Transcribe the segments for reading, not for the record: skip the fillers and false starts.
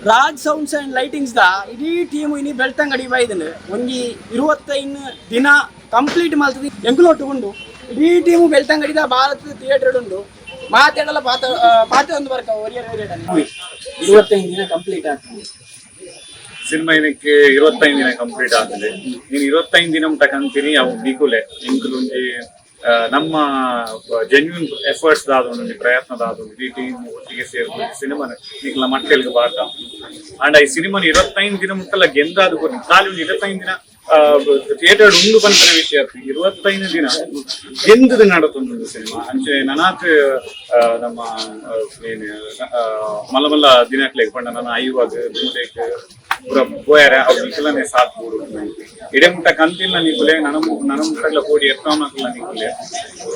Raj sounds and lightings the ಇಡೀ team ಇನಿ ಬೆಳ್ತಂಗಡಿ ಬೈದನು. ಒಂಜಿ 25 ದಿನ ಕಂಪ್ಲೀಟ್ ಮಲ್ತದೆ ಎಂಕುಲೊಟ್ಟು ಉಂಡು. ಇಡೀ ಟೀಮು ಬೆಳ್ತಂಗಡಿದ ಭಾರತ್ ಥಿಯೇಟರ್ ಉಂಡು. ಮಾತಾಡಲ್ಲ ಪಾತ ಪಾತೆ ಒಂದು ಬರ್ಕ ಒರಿಯರ್. 25 ದಿನ ಕಂಪ್ಲೀಟ್ ಆಗ್ತದೆ. ಸಿನಿಮಾ ಏನಕ್ಕೆ 25 ದಿನ ಕಂಪ್ಲೀಟ್ ಆಗ್ತದೆ. ನೀನು 25 ದಿನ ಮುಟ್ಟ ಕಂತೀನಿ. ಅವು ನಿಕುಲೆ ಎಂಕುಲು ಒಂಜಿ ನಮ್ಮ ಜೆನ್ಯೂನ್ ಎಫರ್ಟ್ಸ್ ದಾದ, ಒಂಜಿ ಪ್ರಯತ್ನ ದಾದ. ಇಡೀ ಟೀಮ್ ಒಟ್ಟಿಗೆ ಸೇರ್ದು ಸಿನಿಮಾನ ನಿಕ್ಲ ಮಟ್ಟೆಲ್ಗೆ ಬಾಟ. ಅಂಡ್ ಈ ಸಿನಿಮಾನ 25 ದಿನ ಮುಟ್ಟಲ್ಲ ಗೆಂದಾದ ಕೊರ್ನಿ. ಖಾಲಿ ಒಂದು 25 ದಿನ ಥಿಯೇಟರ್ ಉಂಡು ಪನ್ಪನ ವಿಷಯ. 25 ದಿನ ಗೆಂದದ ನಡತೊಂದು ಸಿನಿಮಾ. ಅಂಚೆ ನನಾತ್ ನಮ್ಮ ಏನು ಮಲ್ಲ ಮಲ್ಲ ದಿನಕ್ಲೆಗ್ ಪಂಡ ನನ್ನ ಐವಾಗ ನೂದೆಕ್ ಪೂರ ಪೋಯರೆ. ಅವು ನಿಕಲನೆ ಸಾಥ್ ಬೋಡು. ಇಡೆ ಮುಟ್ಟ ಕಂತಿಲ್ಲ ನಿಕುಲೆ, ನನ ನನ ಮುಟ್ಟಗ್ಲ ಕೋಡಿ ಎತ್ತಾವನಕಲ್ಲ ನಿಕುಲೆ.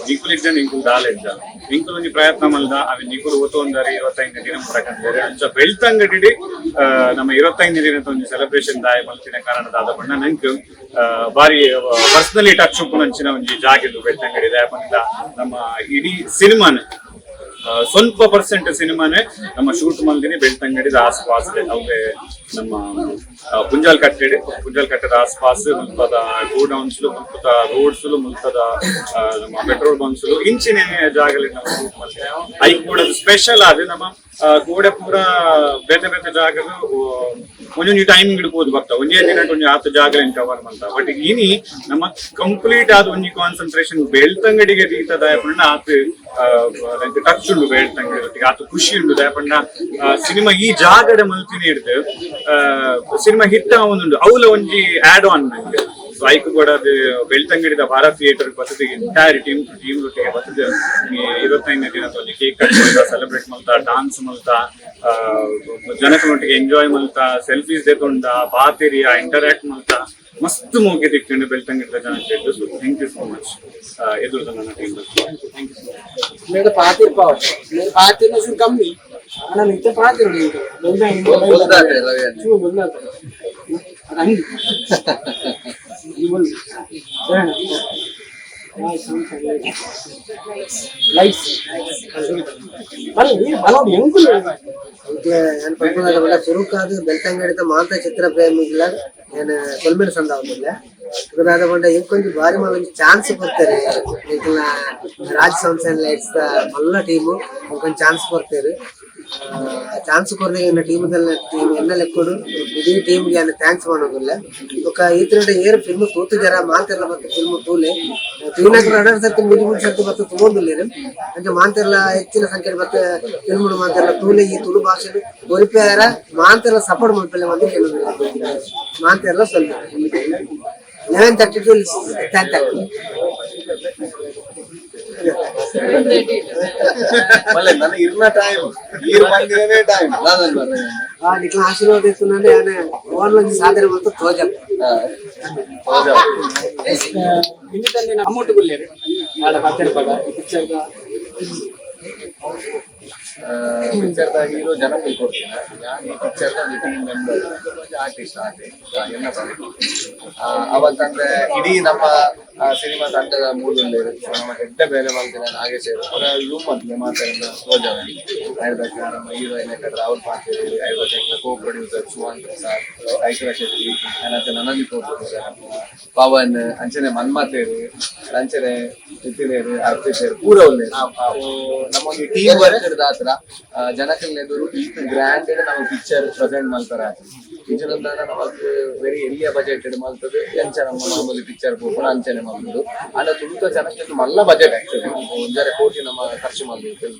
ನಿಕುಲು ಇದ್ದ ನಿಂಕುಲು ದಾಲ ಇದ್ದ. ನಿಂಕುಲು ಒಂಜಿ ಪ್ರಯತ್ನ ಮಲ್ದ ಅವೆ ನಿಕುಲು ಒತ್ತೊಂದಾರೆ 25 ದಿನ ಮುಟ್ಟ ಕಂತಾರೆ. ಅಂಚ ಬೆಳ್ತಂಗಡಿ ನಮ್ಮ 25 ದಿನದ ಒಂಜಿ ಸೆಲೆಬ್ರೇಷನ್ ದಾಯ ಮಲ್ತಿನ ಕಾರಣ ದಾದ ಪಂಡ, ನಂಕ್ ಬಾರಿ ಪರ್ಸನಲಿ ಟಚ್ ಉಪ್ಪುನಂಚಿನ ಒಂಜಿ ಜಾಗಿದ್ದು ಬೆಳ್ತಂಗಡಿ. ದಾಯ ನಮ್ಮ ಇಡೀ ಸಿನಿಮಾನ ಸ್ವಲ್ಪ ಪರ್ಸೆಂಟ್ ಸಿನಿಮಾನೇ ನಮ್ಮ ಶೂಟ್ ಮಲ್ದಿನಿ ಬೆಳ್ತಂಗಡಿದ ಆಸ್ಪಾಸ್. ಅವೇ ನಮ್ಮ ಪುಂಜಾಲ್ ಕಟ್ಟೆಡ್, ಪುಂಜಾಲ್ ಕಟ್ಟೆದ ಆಸ್ಪಾಸ್, ಮುಲ್ಪದ ಗೋಡೌನ್ಸ್, ಮುಲ್ಪದ ರೋಡ್ಸ್, ಮುಲ್ಪದ ನಮ್ಮ ಪೆಟ್ರೋಲ್ ಬಂಕ್ಸ್, ಇಂಚಿನ ಜಾಗಲಿ ನಮ್ಮ ಶೂಟ್ ಮಲ್ದಿನಿ. I ಕೂಡ ಸ್ಪೆಷಲ್ ಆದ ನಮ್ಮ ಗೋಡೆ ಪೂರ ಬೇತೆ ಬೇತೆ ಜಾಗದ ಒಂಜೊಂಜಿ ಟೈಮಿಂಗ್ ಇಡ್ಬೋದು ಬರ್ತಾ. ಒಂಜೇ ದಿನ ಒಂಜಿ ಆತ ಜಾಗ ಕವರ್ ಮಂತ. ಬಟ್ ಇನಿ ನಮ್ಮ ಕಂಪ್ಲೀಟ್ ಆದ ಒಂಜಿ ಕಾನ್ಸಂಟ್ರೇಷನ್ ಬೆಳ್ತಂಗಡಿಗೆ ದೀತ. ದಾಯಪಂಡ ಆತ ಟಚ್ ಉಂಡು ಬೆಳ್ತಂಗಡಿ, ಆತ ಖುಷಿ ಉಂಡು. ದಾಯಪಂಡ ಸಿನಿಮಾ ಈ ಜಾಗಡೆ ಮಲ್ತಿನಿ ಹಿಡ್ದು ಸಿನಿಮಾ ಹಿಟ್ ಒಂದುಂಡು. ಅವ್ಲ ಒಂಜಿ ಆಡ್ ಆನ್ ನಂಗೆ. ಸೊ ಐಕ್ ಕೂಡ ಅದು ಬೆಳ್ತಂಗಡಿದ ಭಾರತ್ ಥಿಯೇಟರ್ ಬರ್ತದೆ. Entire team team ಒಟ್ಟಿಗೆ ಬರ್ತದೆ. 25ನೇ ದಿನ ಒಂಜಿ ಕೇಕ್ ಕಟ್ ಮಲ್ತ, ಸೆಲೆಬ್ರೇಟ್ ಮಲ್ತ, ಡಾನ್ಸ್ ಮಲ್ತ, ಜನಕನೊಟ್ಟಿಗೆ ಎಂಜಾಯ್ ಮಲ್ತ, ಸೆಲ್ಫೀಸ್ ದೆತೊಂಡ, ಪಾತೆರಿಯ, ಇಂಟರಾಕ್ಟ್ ಮಲ್ತ, ಮಸ್ತ್ ಮೋಕೆ ತಿಕ್ಕಂಡು ಬೆಳ್ತಂಗಡಿದ ಜನಕ್ಕೆ. So thank you so much ಎದುರುದ ನನ್ನ ಟೀಮ್. ಮೇಡ ಪಾತಿರ್ಪಾವ ಮೇಡ ಪಾತಿರ್ನ ಶುರು ಕಮ್ಮಿ. ನಾನು ಇತ್ತ ಪಾತಿರು. ಚೂರು ಬೊಲ್ದಾತೆ. ಅದು ಹಂಗೆ ಈ ಬೊಲ್ದು. ಲೈಟ್ಸ್ ಅಲ್ಲ, ನೀರು ಬಲ ಎಂಕುಲು. ನಾನು ಪನ್ಪುನ ಸುರುಕಾದ್ ಬೆಳ್ತಂಗಡಿದ ಮಾಂತ ಚಿತ್ರ ಪ್ರೇಮಿಗಳ ಏನು ಸೊಲ್ಮೆಡ್ ಸಂದಾವೊಂದುಲ್ಲೆ. ದಾದ ಪಂಡ, ಇಂಕೊಂಜಿ ಬಾರಿ ಮಲ್ಲ ಒಂಜಿ ಚಾನ್ಸ್ ಕೊರ್ತೆರ್. ಎಂಕಲ್ನ ರಾಜ್ sounds and lights ಮಲ್ಲ ಟೀಮ್ ಇಂಕೊಂಜಿ ಚಾನ್ಸ್ ಕೊರ್ತೆರ್. ಚಾನ್ಸ್ ಕೊರ್ನ ಎನ್ನ ಟೀಮ್ ಟೀಮ್ ಎನ್ನ ಲೆಕ್ಕೊಡು ಇಡೀ ಟೀಮ್ಗೆ ಯಾನ್ thanks ಪನೊಂದುಲ್ಲೆ. ಬೊಕ ಈತನಡ ಏರ್ ಫಿಲ್ಮ್ ತೂತುಜರ ಮಾಂತೆರ್ಲ ಬತ್ತ್ ಫಿಲ್ಮ್ ತೂಲೆ. ತೂಯಿನಕುಲು ರಡ್ಡ್ ಸರ್ತಿ, ಮೂಜಿ ಮೂಜಿ ಸರ್ತಿ ಬತ್ತ್ ತೂವೊಂದುಲ್ಲೆರ್. ಅಂಚ ಮಾಂತೆರ್ಲ ಹೆಚ್ಚಿನ ಸಂಖ್ಯೆ ಬತ್ತ್ ಫಿಲ್ಮ್ ಮಾಂತೆರ್ಲ ತೂಲೆ. ಈ ತುಳು ಭಾಷೆನ್ ಒರಿಪೆರ ಮಾಂತೆರ್ಲ ಸಪೋರ್ಟ್ ಮಲ್ಪೆಲೆ ಪಂದ್ ಕೇನೊಂದುಲ್ಲೆ. ಮಾಂತೆರ್ಲ ಸೊಲ್ಮೆ. 11:30 to 10:30. ಮಲ್ಲೆ ನನ್ನ ಇರ್ನ ಟೈಮ್ ಈರ್ ಬಂದಿರನೇ ಟೈಮ್. ನಿಕ್ಲ ಆಶೀರ್ವಾದ ಇತ್ತು. ಯಾನ್ ಓನ್ಲೊಂಜಿ ಸಾಧನೆ ಮಲ್ತ್ ತೋಜಲ್. ಇನ್ನಿತಲ್ಲಿ ಅಮೌಂಟ್ ಗುಲ್ಲೇರು ಆಡ ಪತ್ತೆರ್ಪಗ ಪಿಕ್ಚರ್. ಪಿಕ್ಚರ್ ದ ಹೀರೋ ಜನಕ್ಕೆ ಕೊಡ್ತೀನಿ. ನಾನು ಈ ಪಿಕ್ಚರ್ ಒಂದು team member, artist ಆತೆ ಎನ್ನ ಅವತ್ತಂದ್ರೆ ಇಡೀ ನಮ್ಮ ಸಿನಿಮಾ ತಂಡದ ಮೂಲುಲ್ಲೇರು. ಸೊ ನಮ್ಮ ಹೆಡ್ಡ ಬೇರೆ ಮಲ್ತಿನ ನಾಗೇಶ್ ಅವರ ಹ್ಯೂಮನ್ ಮಾತಾಡಿದ ತೋಜಾವನಿ. ಆಯ್ಬೇಕು ನಮ್ಮ ಹೀರೋಯಿನ್ ರಾಹುಲ್ ಪಾಟೀಲ್, ಆಯ್ಬೇಕು ಕೋ ಪ್ರೊಡ್ಯೂಸರ್ ಸುವನ್ ಪ್ರಸಾದ್, ಐಶ್ವರ್ಯ ಶೆಟ್ಟಿ, ಅನಂತ ನನನಿ ಪವನ್, ಅಂಚನೆ ಮನ್ಮತೇರು, ಅಂಚನೆ ನಿತಿನೇರು, ಅರ್ಪಿತೇರು ಪೂರ ಉಲ್ಲೇರು. ನಮ್ಮ ಒಂದು ಟೀಮ್ ವರ್ಕ್ ದಾತ್ರ ಜನಕಲ್ನೆದುರು ಈತ್ ಗ್ರ್ಯಾಂಡ್ ನಮ್ಮ ಪಿಕ್ಚರ್ ಪ್ರೆಸೆಂಟ್ ಮಲ್ಪರ. ಇಜನಂದಾನ ನಮಕ್ ವೆರಿ ಎಲ್ಲಿಯ ಬಜೆಟ್ ಮಲ್ತದೆ. ಎಂಚ ನಮ್ಮ ಮಾಮೂಲಿ ಪಿಕ್ಚರ್ ಪೋಪುನ ಅಂಚನೆ ಮಲ್ಪುದು. ಆಂಡ ತುಳುತ ಜನಕ್ಕೆ ಮಲ್ಲ ಬಜೆಟ್ ಆಕ್ಚುಲಿ, 1.5 ಕೋಟಿ ನಮ್ಮ ಖರ್ಚು ಮಲ್ದು ಫಿಲ್ಮ್.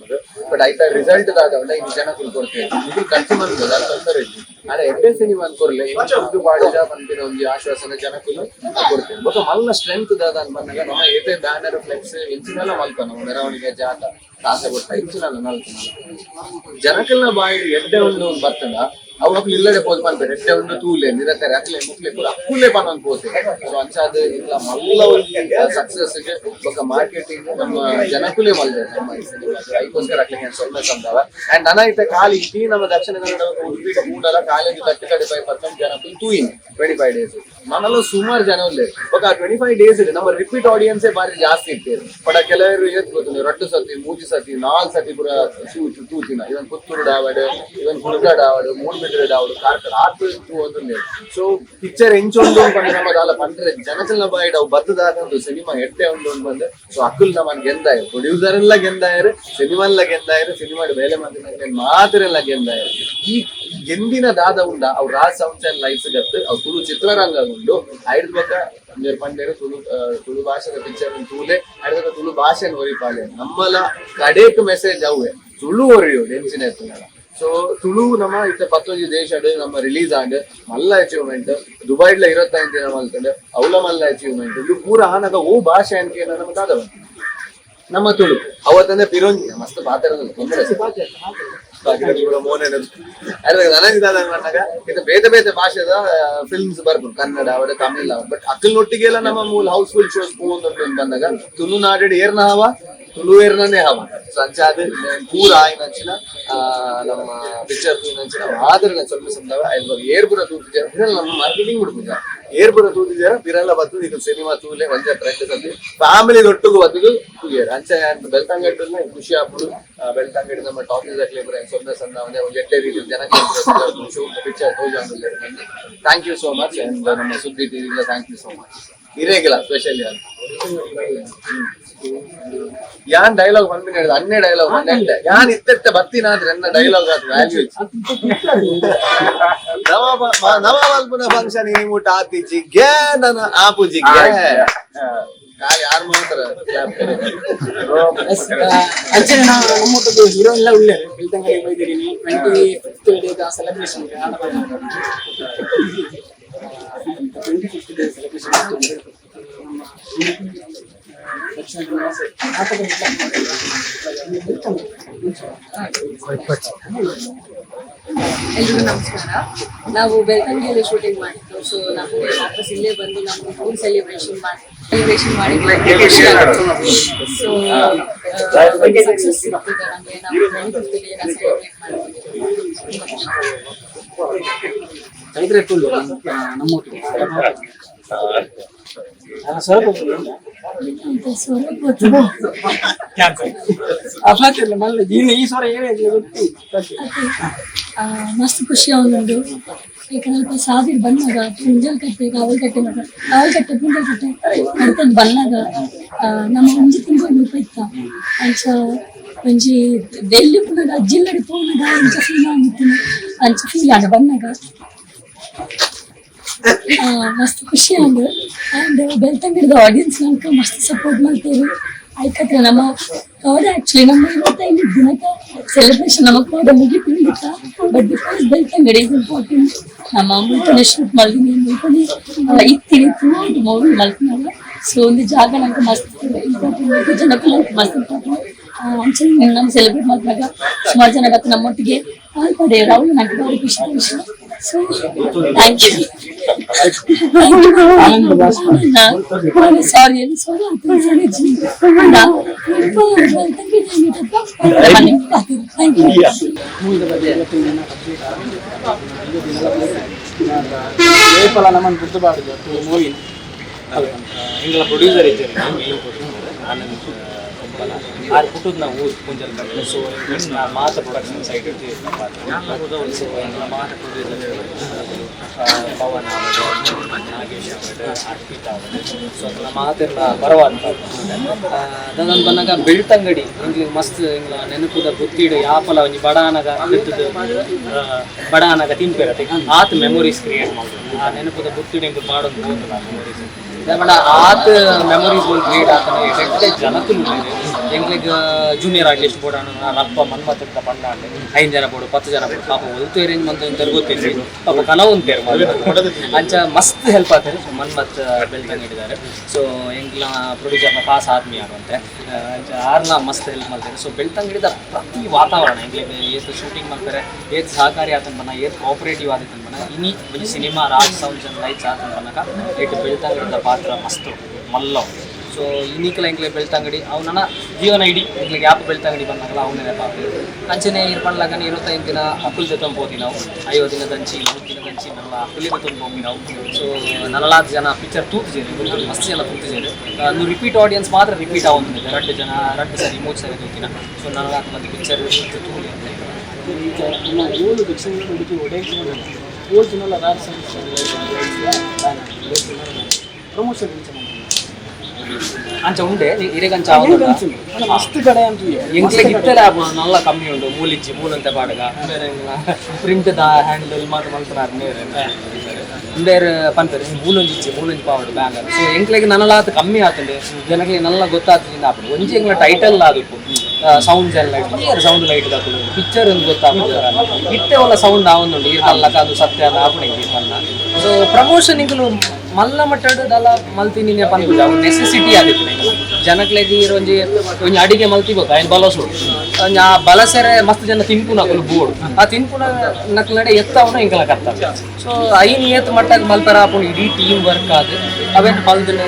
ಬಟ್ ಐತ ರಿಸಲ್ಟ್ ದಾದ ಇನ್ನು ಜನಕ್ಕೂ ಕೊಡ್ತೇವೆ. ಇದು ಖರ್ಚು ಮಲ್ಪುದು, ಅದು ತೊಂದರೆ ಇಲ್ಲ. ಆಂಡ ಎಡ್ಡೆ ಸಿನಿಮಾ ಅನ್ಕೊರ್ಲೆ, ದುಡ್ಡು ಪಾಡಿದ ಪನ್ಪಿನ ಒಂಜಿ ಆಶ್ವಾಸನೆ ಜನಕ್ಕೂ ಕೊಡ್ತೇವೆ. ಬೊಕ ಮಲ್ಲ ಸ್ಟ್ರೆಂತ್ ದಾದ ಅಂತ ಬಂದಾಗ, ನಮ್ಮ ಏತೆ ಬ್ಯಾನರ್, ಫ್ಲೆಕ್ಸ್ ಎಂಚಿನೆಲ್ಲ ಮಲ್ಪ, ನಮ್ಮ ಮೆರವಣಿಗೆ, ಜಾತ, ಕಾಸೆ ಕೊಟ್ಟ ಇಂಚಿನೆಲ್ಲ ನಲ್ತ ಜನಕ್ಕೆಲ್ಲ ಬಾಯಿ ಎಡ್ಡೆ ಒಂದು ಬರ್ತದ. ಅವು ಅಕ್ಲು ಇಲ್ಲಡೆ ಪೋದು ಪನ್ಪೆರ್, ಎಡ್ಡೆ ಒಂದು ತೂಲೆ ನಿರತರೆ ಅಕ್ಲೆ ಮುಕ್ಲೆ ಪೂರ ಅಕ್ಕುಲೆ ಪನೊಂದು ಪೋತೆ. ಸೊ ಅಂಚಾದ್ ಇట్లా ಮಲ್ಲ ಒಂಜಿ ಸಕ್ಸಸ್ ಬೊಕ ಮಾರ್ಕೆಟಿಂಗ್ ನಮ್ಮ ಜನಕುಲೆ ಮಲ್ದೆ ನಮ್ಮ ಈ ಸಿನಿಮಾ. ಐಕೋಸ್ಕರ ಅಕ್ಲೆಗೆ ಸೊಲ್ಮೆ ಸಂದವ. ಅಂಡ್ ನನ ಇತ್ತೆ ಖಾಲಿ ಇಡೀ ನಮ್ಮ ದಕ್ಷಿಣ ಕನ್ನಡ, ಉಡುಪಿ ಕೂಡಲ ಕಾಲೇಜ್ 30-35% ಜನಕುಲು ತೂಯಿನ್ 25 ಡೇಸ್. ನನಲ ಸುಮಾರು ಜನ ಉಲ್ಲೆರ್. ಬೊಕ 25 ಡೇಸ್ ನಮ್ಮ ರಿಪೀಟ್ ಆಡಿಯನ್ಸ್ ಬಾರಿ ಜಾಸ್ತಿ ಇರ್ತೇವೆ. ಬಟ್ ಕೆಲವರು ಏತ್ ಗೊತ್ತುಂಡು, ರಡ್ಡು ಸತಿ, ಮೂಜಿ ಸತಿ, ನಾಲ್ಕು ಸತಿ ಪೂರ ತೂತಿನ. ಇವನ್ ಪುತ್ತೂರು ಡಾವಡ್, ಇವನ್ ಕುಡ್ಲಡ್ ಆವಡ್, ಮೂಡುಬಿದ್ರೆ. ಮೆಡ್ರಿಡ್ ಅವಳು ಕಾರ್ಕಳ ಆತು ಒಂದೊಂದು. ಸೊ ಪಿಕ್ಚರ್ ಎಂಚೊಂದು ಪಂಡ ನಮ್ಮ ದಾಲ ಪಂಡ್ರೆ ಜನಕಲ್ನ ಬಾಯಿಡ್ ಅವು ಬತ್ತದಾದಂದು ಸಿನಿಮಾ ಎಟ್ಟೆ ಉಂಡು ಬಂದು. ಸೊ ಅಕುಲ್ ನಮನ್ ಗೆಂದಾಯರು, ಪ್ರೊಡ್ಯೂಸರ್ ಎಲ್ಲ ಗೆಂದಾಯರು, ಸಿನಿಮಾ ಎಲ್ಲ ಗೆಂದಾಯರು, ಸಿನಿಮಾ ಬೇಲೆ ಮಾತಿನ ಮಾತ್ರ ಗೆಂದಾಯರು. ಈ ಗೆಂದಿನ ದಾದ ಉಂಡ ಅವು ರಾಜ್ sounds and lights ಗತ್ತು ಅವು ತುಳು ಚಿತ್ರರಂಗ ಉಂಡು. ಐಡ್ ಬೊಕ್ಕ ಪಂಡೇರು ತುಳು ತುಳು ಭಾಷೆದ ಪಿಕ್ಚರ್ ತೂಲೆ, ಐಡ್ದ ತುಳು ಭಾಷೆನ್ ಒರಿಪಾಲೆ. ನಮ್ಮಲ ಕಡೇಕ್ ಮೆಸೇಜ್ ಅವೆ ತುಳು ಒರಿಯೋಡು ಎಂಚಿನ. ಸೊ ತುಳು ನಮ್ಮ ಇತ್ತ ಪತ್ತೊಂಜಿ ದೇಶಡ್ ನಮ್ಮ ರಿಲೀಸ್ ಆಂಡ್ ಮಲ್ಲ ಅಚೀವ್ಮೆಂಟ್. ದುಬೈಡ್ಲ 25 ದಿನ ಮಲ್ತಂಡ್, ಅವಲ ಮಲ್ಲ ಅಚೀವ್ಮೆಂಟ್. ಇದು ಪೂರ ಆನಗ ಓ ಭಾಷೆ ಅನ್ಕೆ ನಮ್ಮ ದಾದ ನಮ್ಮ ತುಳು ಅವತ್ತಂದ್ರೆ ಪಿರೊಂಜಿ ಮಸ್ತ್ ಪಾತ್ರ ತೊಂದರೆ ನನಗೆ ಇದು ಬೇತೆ ಬೇತೆ ಭಾಷೆದ ಫಿಲ್ಮ್ಸ್ ಬರ್ಬೋದು, ಕನ್ನಡ ಅವಡ ತಮಿಳ್ ಅವ, ಬಟ್ ಅಕ್ಕಲ್ನೊಟ್ಟಿಗೆಲ್ಲ ನಮ್ಮ ಮೂಲ house full shows ಪೂವೊಂದುಂಡು ಬಂದಾಗ ತುಳುನಾಡು ಏರ್ನ ಹವ, ತುಳು ಏರ್ನೇ ಹವ. ಸೊ ಅಂಚಾದ ಪೂರ ಆಯ್ನಂಚಿನ ನಮ್ಮ ಪಿಕ್ಚರ್ ತೂಯಿನಂಚಿನ ಮಾದರಿನ ಸ್ವಲ್ಪ ಸಂದವ ಏರ್ಪುರ ತೂತಿಜಾರ ಪಿರಲ್ಲ, ನಮ್ಮ ಮಾರ್ಕೆಟಿಂಗ್ ಬಿಡ್ಪುಜ. ಏರ್ಪುರ ತೂತಿಜಾರ ಪಿರಲ್ಲ ಬತ್ತದು. ಈಗ ಸಿನಿಮಾ ತೂಲೆ ಒಂಜೆ ಟ್ರೆಂಡ್ ಸಂದಿ ಫ್ಯಾಮಿಲಿ ಒಟ್ಟುಗು ಬತ್ತದು ತೂಯೆರ್. ಅಂಚ ಬೆಳ್ತಂಗಡಿ ಖುಷಿ ಆಪುಂಡು. ಬೆಳ್ತಂಗಡಿ ನಮ್ಮ ಟಾಕೀಸ್ ಅಕ್ಲೆ ಸೊನ್ನೆ ಸಣ್ಣ ಒಂಜೆ ಒಂಜಿ ಎಡ್ಡೆ ರೀತಿ ಜನಕ್ಕೆ picture ತೋಜೊಂದುಲ್ಲೆರ್. Thank you so much. And ನಮ್ಮ ಸುದ್ದಿ TV thank you so much. ಇರೇಗಿಲ್ಲ specially ಯಾನ್ ಡೈಲಾಗ್ ಬಂದು ಹೇಳಿದ ಅನ್ನೇ ಡೈಲಾಗ್ ಬಂದೆ. ಯಾನ್ ಇತ್ತೆತ್ತೆ ಬತ್ತಿನಾದ್ರೆ ಎನ್ನ ಡೈಲಾಗ್ ಅದು ವ್ಯಾಲ್ಯೂ. ನವ ನವ ಮಲ್ಪುನ ಫಂಕ್ಷನ್ ಈ ಮುಟ ಆತಿಜಿಗೆ ನನ್ನ ಆಪುಜಿಗೆ ಯಾರು ಮಾತ್ರ. ಅಂಚನೆ ನಾವು ನಮ್ಮೊಟ್ಟಿಗೆ ಹೀರೋ ಎಲ್ಲ ಉಳ್ಳೇರು Belthangady ಬೈದಿರಿ. 25th day celebration, 25th day celebration. Dakshina Kannada ಎಲ್ರಿಗೂ ನಮಸ್ಕಾರ. ನಾವು ಬೆಳ್ತಂಗಡಿಯಲ್ಲಿ ಶೂಟಿಂಗ್ ಮಾಡಿದ್ದು. ಸೊ ನಾವು ವಾಪಸ್ ಇಲ್ಲೇ ಬಂದು ನಮ್ಮ ಓನ್ ಸೆಲೆಬ್ರೇಷನ್ ಮಾಡಿ ಖುಷಿ ಆಗುತ್ತೆ. ಸೊ ಸಕ್ಸಸ್ ಸಿಗ್ತಿದೆ ನಮಗೆ. ನಾವು 25th ಡೇನ ಸೆಲೆಬ್ರೇಟ್ ಮಾಡ್ತೀವಿ. ತುಂಬ ಖುಷಿ. ಚೈತ್ರ ತುಳು ನಮ್ಮೊಟ್ಟಿಗೆ ಸ್ವಲ್ಪ ಮಲ್ಲ ಈ ಸ್ವರ ಏನೇ ಗೊತ್ತು. ಮಸ್ತ್ ಖುಷಿ ಆವೊಂದುಂಡು. ಯಾಕಂದ್ರೆ ಅಲ್ಪ ಸಾವಿರ ಬಂದಾಗ ಪುಂಜಲ್ ಕಟ್ಟೆ ಕಾವಲ್ ಕಟ್ಟೆ ಕಾವಲ್ ಕಟ್ಟೆ ಪುಂಜಲ್ ಕಟ್ಟೆ ನಡ್ತೊಂದು ಬನ್ನಗ ನಮ್ಮ ಒಂಜಿ ತಿಂಗಳು ಮುಲ್ಪ ಇತ್ತ. ಅಂಚ ಒಂಜಿ ಡೆಲ್ಲಿ ಪುನಗ ಜಿಲ್ಲಡಿ ಪೋನಗ ಅಂಚ ಫೀಲ್ ಆಗುತ್ತಿನ, ಅಂಚ ಫೀಲ್ ಆಂಡ ಬನ್ನಗ. ಮಸ್ತ್ ಖುಷಿ ಆಂಡ್. ಆ್ಯಂಡ್ ಬೆಳ್ತಂಗಡಿದ ಆಡಿಯನ್ಸ್ ನಂಗೆ ಮಸ್ತ್ ಸಪೋರ್ಟ್ ಮಾಡ್ತೇವೆ. ಆಯ್ಕತ್ರ ನಮ್ಮ ಕೋಡ ಆಕ್ಚುಲಿ ನಮ್ಮ 25 ದಿನದ ಸೆಲೆಬ್ರೇಷನ್ ನಮ್ಮ ಕೋಡ ಮುಗಿಪಿಂಡಿತ್ತ. But because Belthangady is important, ನಮ್ಮ ಮುಲ್ಪನೆ ಶೂಟ್ ಮಲ್ದಿನಿ, ಮುಲ್ಪನೆ ಇತ್ತೀನಿ ಥ್ರೂ ಮೂವಿ ಮಲ್ಪನಲ್ಲ. ಸೊ ಒಂದು ಜಾಗ ನಂಗೆ ಮಸ್ತ್ ಇಂಪಾರ್ಟೆಂಟ್, ಜನಕ್ಕೂ ನಂಗೆ ಮಸ್ತ್ ಇಂಪಾರ್ಟೆಂಟ್. ಅಂಚನೆ ನಮ್ಮ ಸೆಲೆಬ್ರೇಟ್ ಮಾಡಿದಾಗ ಸುಮಾರು ಜನ ಬತ್ತು ನಮ್ಮೊಟ್ಟಿಗೆ ಪಾಲ್ ಪಡೆಯೋರು, ಅವಳು ನಂಗೆ ಭಾರಿ ಖುಷಿ ವಿಷಯ. So thank you. Sorry, sorry, thank you. ಮೂವಿದ ಬಗ್ಗೆ 25 ದಿನ ಕಂಪ್ಲೀಟ್ ಆಗಿದೆ. ಏಪಲ ನಮ್ಮನ್ನು ಬುದ್ಧ ಬಾಡುದು ಮೂವಿ. ಎಂಗಳ ಪ್ರೊಡ್ಯೂಸರ್ ಇದ್ದಾರೆ, ಮೇನ್ ಪ್ರೊಡ್ಯೂಸರ್ ಆನಂದ್ ಕುಂಬಲ. ಆರು ಪುಟ್ಟದ ನಾವು ಊರು ಪುಂಜಲ್ ಕಟ್ಟೆ. ಸೊ ಮಾತ ಪ್ರೊಡಕ್ಷನ್ ಸೈಡ್. ಸೊ ಎಂಗಳ ಮಾತ ಪ್ರೊಡ್ಯೂಸರ್ ಪವನ್ ಆವಡ್, ನಾಗೇಶ್ ಆವಡ್, ಅರ್ಪಿತ್ ಆವಡ್, ಸೊ ಅಕಲ್ನ ಮಾತೆರ್ಲ ಬರವಾದ ದಾದನ್ ಬನ್ನಗ ಬೆಳ್ತಂಗಡಿ ಎಂಕ್ಲೆಗ್ ಮಸ್ತ್ ಎಂಗ್ಲ ನೆನಪುದ ಬುತ್ತಿಡ್. ಯಾಪಲ ಒಂಜಿ ಬಡಾನಗ ಬಿತ್ತುದು ಬಡಾನಗ ತಿನ್ಪೆರತೆ ಆತ್ ಮೆಮೊರೀಸ್ ಕ್ರಿಯೇಟ್ ಮಲ್ಪುಂಡು. ಆ ನೆನಪುದ ಬುತ್ತಿಡ್ ಎಂಕುಲು ಪಾಡೊಂದು ಪೋತುಂಡು ಆ ಮೆಮೊರೀಸ್. ಬಡ ಆತ್ ಮೆಮೊರೀಸ್ ಒಂದು ಕ್ರಿಯೇಟ್ ಆತನ. ಎಡ್ಡೆ ಜನಕುಲು ಉಲ್ಲೆರ್. ಎಂಕ್ಲೆಗ್ ಜೂನಿಯರ್ ಆರ್ಟಿಸ್ಟ್ ಬೋಡಾಣ ರಪ್ಪ ಮನ್ಮತ್ ಅಂತ ಪಂಡಾಂಡ್ 5 ಜನ ಬೋಡು, 10 ಜನ ಬೋಡು, ಪಾಪ ಒಲ್ತು ಅರೇಂಜ್ ಮಂತ ಗೊತ್ತಿಲ್ಲ, ಪಾಪ ಕನವು ಉಂತೇರು. ಅಂಚ ಮಸ್ತ್ ಹೆಲ್ಪ್ ಆತಾರೆ. ಸೊ ಮನ್ಮತ್ ಬೆಳ್ತಂಗಡಿದಾರೆ. ಸೊ ಎಂಕ್ಲ ಪ್ರೊಡ್ಯೂಸರ್ನ ಖಾಸ್ ಆದ್ಮಿ ಆಗುವಂತೆ. ಅಂಚ ಆರ್ನ ಮಸ್ತ್ ಹೆಲ್ಪ್ ಮಾಡ್ತಾರೆ. ಸೊ ಬೆಳ್ತಂಗಡಿದ ಪ್ರತಿ ವಾತಾವರಣ ಎಂಕ್ಲೆಗ್ ಏತ್ ಶೂಟಿಂಗ್ ಮಾಡ್ತಾರೆ, ಏತ್ ಸಹಕಾರಿ ಆತನ್ ಬನ್ನ, ಏತ್ ಕೋಆಪರೇಟಿವ್ ಆದಿತ್ತನ್ ಬನ್ನ. ಇನಿ ಒಂಜಿ cinema Raj sounds and lights ಆತನ್ ಬನ್ನಕ ಏಟ್ ಬೆಳ್ತಂಗಡಿದ ಪಾತ್ರ ಮಸ್ತ್ ಮಲ್ಲ. ಸೊ ಇನಿಕಲ ಎಂಕ್ಲೆ ಬೆಳ್ತಂಗಡಿ ಅವು ನನ್ನ ಜೀವನ ಇಡೀ. ಎಂಕ್ಲೆಗ್ ಯಾಪ ಬೆಳ್ತಂಗಡಿ ಬಂದಾಗಲ ಅವು ನೆನಪಾಗ್ತದೆ. ಅಂಚನೆ ಇರ್ ಪಂಡ್ಲಗನೆ 25 ದಿನ ಅಕುಲ್ ಜೊತೆ ಪೋತಿ ನಾವು. 50 ದಿನದಂಚಿ, 100 ದಿನದಂಚಿ ನನ್ನ ಅಕುಲಿನ ತುಂಬ ನಾವು. ಸೊ ನನಲಾದ ಜನ ಪಿಕ್ಚರ್ ತೂತಿದ್ದೇನೆ, ಮಸ್ತ್ ಜನ ತೂತಿದ್ದೇನೆ. ರಿಪೀಟ್ ಆಡಿಯನ್ಸ್ ಮಾತ್ರ ರಿಪೀಟ್ ಆವೊಂದಿದೆ. ರಡ್ಡು ಜನ ರಡ್ಡು ಸರಿ ಮೂರು ಸರಿ ತೂತಿನ. ಸೊ ನನಲಾದ ಮತ್ತೆ ಪಿಕ್ಚರ್ ತೂಲಿ ಅಂತ. ಪಿಕ್ಚರ್ ಈಚ ನಮ್ಮ ಓಲು ದಕ್ಷಿಣ ಕನ್ನಡ, ಉಡುಪಿ ಒಡೆ ಓಲ್ ತಿನ್ನಲ್ಲ ರಾಜ್ ಪ್ರಮೋಷನ್ ಇಂಚ. ಅಂಚ ಉಂಡೆ ಇರೆಗಂಚ. ಮಸ್ತ್ ಕಡೆ ಅಂತ. ಎಂಕ್ಲೆಗ್ ಇತ್ತಲೇ ಆಪುಂಡು, ನಲ್ಲ ಕಮ್ಮಿ ಉಂಡು. ಮೂಲಿಜ್ಜಿ, ಮೂಲಂತೆ ಪಾಡಗ ಪ್ರಿಂಟ್ the handle ಮಾತ ಮಲ್ಪನಾರ್ ಮೇರೆ ಇಂಬೇರ್ ಪನ್ಪೆರ್, ಮೂಲೊಂಜಿ ಇಜ್ಜಿ, ಮೂಲೊಂಜಿ ಪಾವಡು ಬ್ಯಾನರ್. ಸೊ ಎಂಕ್ಲೆಗ್ ನನಲಾತ್ ಕಮ್ಮಿ ಆತುಂಡು, ಜನಕ್ಲೆಗ್ ನಲ್ಲ ಗೊತ್ತಾತುಂಡು ಆಪುಂಡು. ಒಂಜಿ ಎಂಕ್ಲ ಟೈಟಲ್ ಆದಿಪ್ಪು ಸೌಂಡ್ಸ್ ಎಲ್ಲ ಕ್ಲಿಯರ್ ಸೌಂಡ್ ಲೈಟ್ ದಾಕುಲು ಪಿಕ್ಚರ್ ಒಂದು ಗೊತ್ತಾಪುಂಡು. ಇತ್ತೆ ಒಲ್ಲ ಸೌಂಡ್ ಆವೊಂದುಂಡು. ಈರ್ ಪಲ್ಲಕ ಅದು ಸತ್ಯ ಆಪುಂಡು ಎಂಕ್ ಪನ್ನ. ಸೊ ಪ್ರಮೋಷನ್ ಇಂಕುಲು ಮಲ್ಲ ಮಟ್ಟಡ್ ದಲ ಮಲ್ತಿನಿ ಪನ್ಪುಜ, ಅವು ನೆಸೆಸಿಟಿ ಆದಿತ್ತು. ಜನಕ್ಲೆಗ್ ಈರ್ ಒಂಜಿ ಒಂಜಿ ಅಡಿಗೆ ಮಲ್ತಿ ಗೊತ್ತ ಐನ್ ಬಲಸೋಡು, ಒಂಜಿ ಆ ಬಲಸೆರೆ ಮಸ್ತ್ ಜನ ತಿನ್ಪುನಕುಲು ಬೋಡು. ಆ ತಿನ್ಪುನ ನಕ್ಲಡೆ ಎತ್ತವನ ಎಂಕಲ ಕರ್ತವ್ಯ. ಸೊ ಐನ್ ಏತ್ ಮಟ್ಟಗ್ ಮಲ್ಪೆರ ಆಪುಂಡು, ಇಡೀ ಟೀಮ್ ವರ್ಕ್ ಆದ್ ಅವೆನ್ ಮಲ್ದಿನ.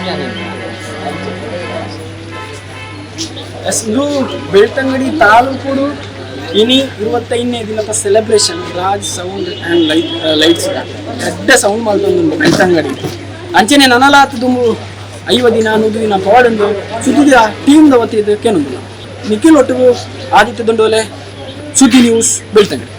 ಎಸ್, ಇದು ಬೆಳ್ತಂಗಡಿ ತಾಲೂಕುಡು ಇನಿ 25ನೇ ದಿನದ celebration. Raj sound and lights ಎಡ್ಡೆ ಸೌಂಡ್ ಮಲ್ತೊಂದುಂಡು ಬೆಳ್ತಂಗಡಿ. ಅಂಚನೆ ನನಲಾತ್ ದುಂಬು 50 ದಿನ, 100 ದಿನ ಪೋಡುಂಡು ಸುದ್ದಿದ ಟೀಮ್ ದ ವತಿದ ಕೆನೊಂದು. ನಿಖಿಲ್ ಒಟ್ಟಿಗೂ ಆದಿತ್ಯ ದಂಡೋಲೆ, ಸುದ್ದಿ ನ್ಯೂಸ್, ಬೆಳ್ತಂಗಡಿ.